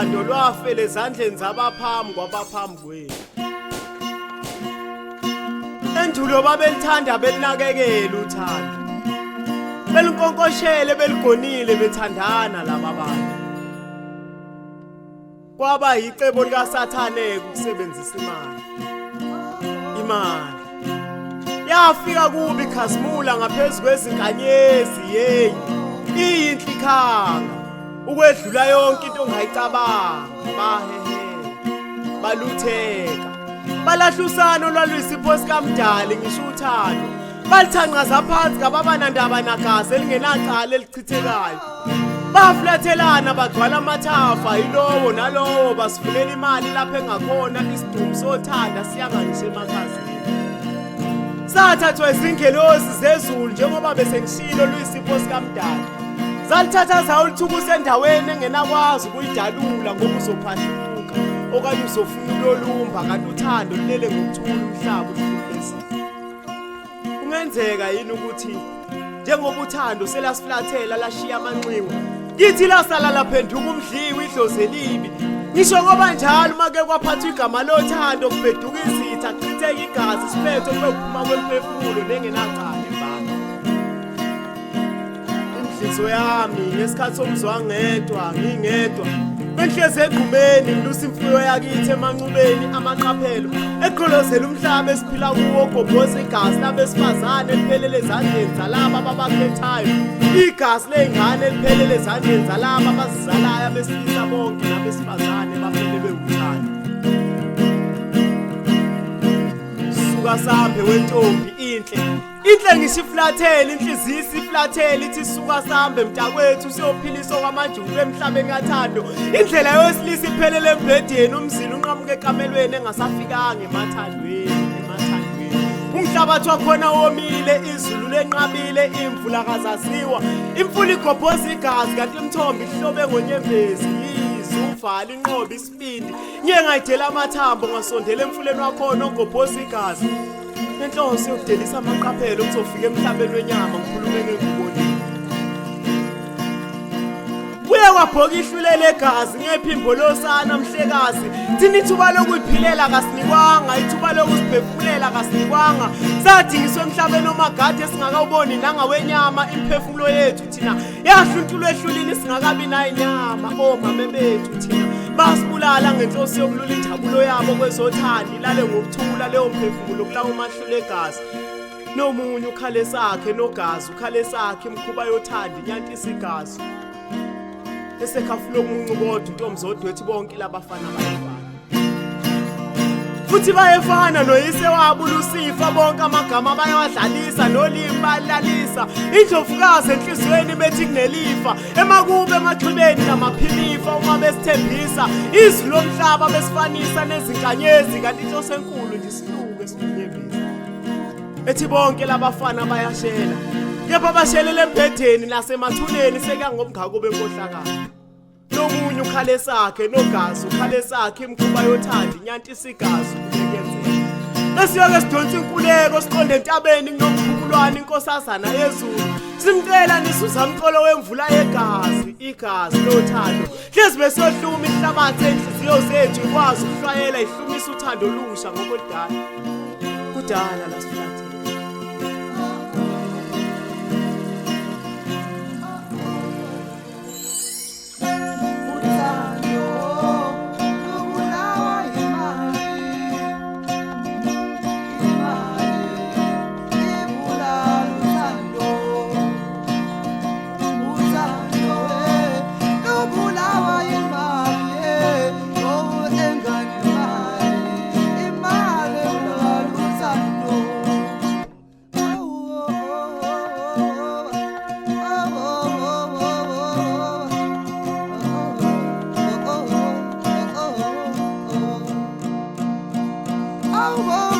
Uthando lwafela ezandleni zabaphambi kwabaphambi kwethu. Endulo babelithanda belinakekela uthando. Belinkonkoshele beligonile bethandana laba bantu. Kwaba yicebo likaSathane ukusebenzisa imali. Imali yafika kubi khazimula ngaphezu kwezinkanyezi yeyi iyinhlikhanga ukwedlula yonke into ongayicabanga bahehe balutheka balahlusana olwaluyisipho sikamdali ngisho uthando balithanqaza phansi kababanandaba nagazi elingenacala elichithekayo baflathelana bagcwala amathafa yilowo nalowo basifunela imali lapho engakhona isidumbu sothanda siyangangisho emakhazeni sathathwa izingelosi zezulu njengoba besengishilo luyisipho sikamdali zalithatha zawulithukusa endaweni engenakwazi ukuyidalula ngoba uzophahluka okanye uzofuna ukuyolumba kanti uthando lulele ngokuthula umhlaba uhlukumezile Kungenzeka yini ukuthi njengoba uthando selasiflathela lashiya amanxiwa kithi lasala laphenduka umdliwa idlozi elibi ngisho ngoba njalo uma ke kwaphathwa igama lothando kubheduka izitha kuchitheka igazi isiphetho kube kuphuma kwemphefumulo nengenacala imbala Inhliziyo yami ngesikhathi somzwangedwa ngingedwa benhlezi egqumeni ngilusa imfuyo yakithi emancubeni amaqaphelo eqolozela umhlaba esiphila kuwo gobhoza igazi labesifazane eliphelele ezandleni zalaba ababakhethayo igazi ley'ngane eliphelele ezandleni zalaba abazizalayo abesilisa bonke nabesifazane baphelelwe uthando suka sambe wentombi inhle Inhle ngisho iflathele inhliziyo isiflathele ithi suka sambe mntakwethu siyophilisa okwamajuba emhlabeni kathando indlela yowesilisa iphelele embhedeni umzila unqamuka ekamelweni engasafikanga emathandweni emathandweni umhlabathi wakhona womile izulu lenqabile imvula kazaziwa imfula igobhoza igazi kanti imithombo ihlobe ngonyembezi yize uvala inqobe isibindi ngiye ngayidela amathambo ngasondela emfuleni wakhona ogobhoza igazi Inhloso yokudelisa amaqaphelo ngizofika emhlabeni wenyama ngikhulume ngengikubonile. Kuye kwabhoka ihlulele egazi ngephimbo losana mhlekazi. Thina ithuba lokuyiphilela kasinikwanga, ithuba lokuziphefumulela kasinikwanga. Sadingiswa emhlabeni omagade esingakawuboni nangawenyama imphefumulo yethu thina yahluntulwa ehlulini singakabi nayinyama omame bethu thina basibulala ngenhloso yokulula injabulo yabo kwezothando ilale ngokuthula leyo mphefumulo kulawo mahlule egazi nomunye ukhale sakhe nogazi ukhale sakhe imikhuba yothando inyantisa igazi esekhafula omuncu kodwa untomzodwa ethi bonke labafana bayefana futhi bayefana noyise wabo uLusifa bonke amagama bayawadlalisa nolimi balalisa indlovukazi enhliziyweni bethi kunelifa emakube emaxhibeni namaphilifa uma besithembisa izwi lomhlaba besifanisa nezinkanyezi kanti inhloso enkulu nje isiluke esidunyembisa ethi bonke labafana bayashela kepha bashelela embhedeni nasemathuneni sekuyangobungako benkohlakalo nomunye ukhale sakhe nogazi ukhale sakhe imikhuba yothando inyantisa igazi ukuyenzeka besiyoke sidonsa inkuleko siqonde entabeni kunomkhulwane inkosazana yezulu simcela nisuzamcolo wemvula yegazi igazi lothando hlezi besiyohluma inhlabathi enhliziyo zethu ikwazi ukuhlwayela ihlumisa uthando olusha ngokoludala kudala lasiflathela Oh,